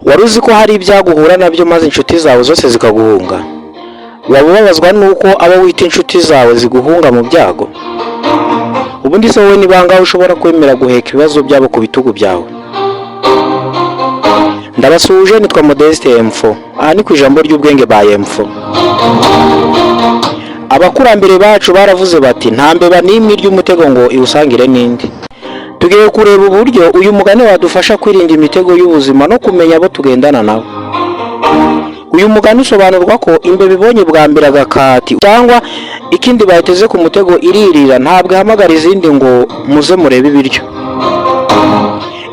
Wari uzi ko hari ibyago uhura nabyo maze inshuti zawe zose zikaguhunga? Waba ubabazwa n'uko abo wita inshuti zawe ziguhunga mu byago? Ubundi se wowe ni bangahe ushobora kwemera guheka ibibazo byabo ku bitugu byawe? Ndabasuhuje, nitwa Modeste M4. Aha ni ku Ijambo ry'Ubwenge by M4. Abakurambere bacu baravuze bati: "Nta mbeba n'imwe irya umutego ngo iwusangire n'indi." Tugiye kureba uburyo uyu mugani wadufasha kwirinda imitego y'ubuzima no kumenya abo tugendana nabo. Uyu mugani usobanurwa ko imbeba ibonye bwa mbere agakati cyangwa ikindi bayiteze ku mutego, iririra, ntabwo ihamagara izindi ngo muze murebe ibiryo.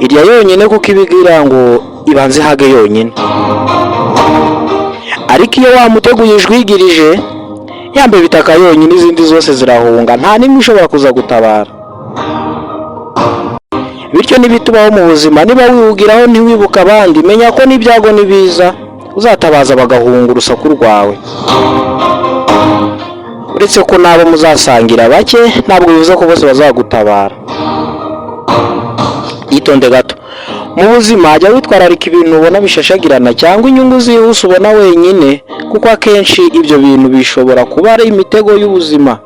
Irya yonyine kuko ibigira ngo ibanze ihage yonyine. Ariko iyo wa mutego uyijwigirije, ya mbeba itaka yonyine, izindi zose zirahunga, nta n'imwe ishobora kuza gutabara. Bityo n'ibitubaho mu buzima, niba wihugiraho ntiwibuke abandi, menya ko n'ibyago nibiza uzatabaza bagahunga urusaku rwawe. Uretse ko n'abo muzasangira bake, ntabwo bivuze ko bose bazagutabara. Itonde gato mu buzima, jya witwararika ibintu ubona bishashagirana cyangwa inyungu zihuse ubona wenyine, kuko akenshi ibyo bintu bishobora kuba ari imitego y'ubuzima.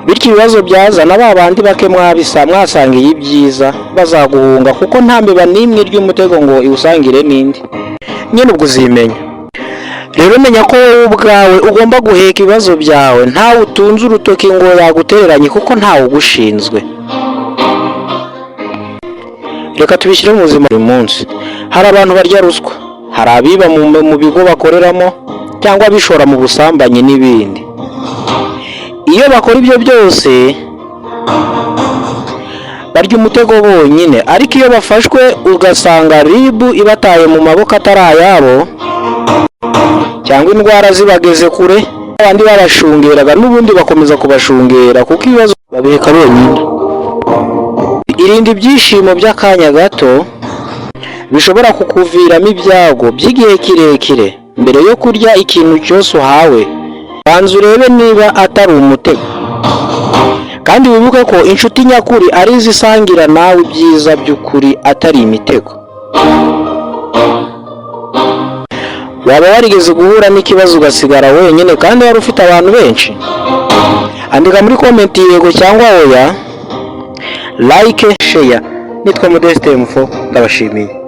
Bityo ibibazo byaza, na ba bandi bake mwabisa mwasangiye ibyiza bazaguhunga, kuko nta mbeba n'imwe irya umutego ngo iwusangire n'indi. Nyine ubwo uzimenya. Rero menya ko wowe ubwawe ugomba guheka ibibazo byawe, ntawe utunze urutoki ngo yagutereranye, kuko ntawe ugushinzwe. Reka tubishyire mu buzima buri munsi. Hari abantu barya ruswa, hari abiba mu bigo bakoreramo cyangwa bishora mu busambanyi n'ibindi. Iyo bakora ibyo byose barya umutego bonyine, ariko iyo bafashwe ugasanga RIB ibataye mu maboko atari ayabo cyangwa indwara zibageze kure, abandi babashungeraga n'ubundi bakomeza kubashungera, kuko ibibazo babiheka bonyine. Irinde ibyishimo by'akanya gato bishobora kukuviramo ibyago by'igihe kirekire. Mbere yo kurya ikintu cyose uhawe, banza urebe niba atari umutego, kandi wibuke ko inshuti nyakuri ari izisangira nawe ibyiza by'ukuri, atari imitego. Waba warigeze guhura n'ikibazo ugasigara wenyine kandi wari ufite abantu benshi? Andika muri comment yego cyangwa oya. Like, share. Nitwa Modeste M4, ndabashimiye.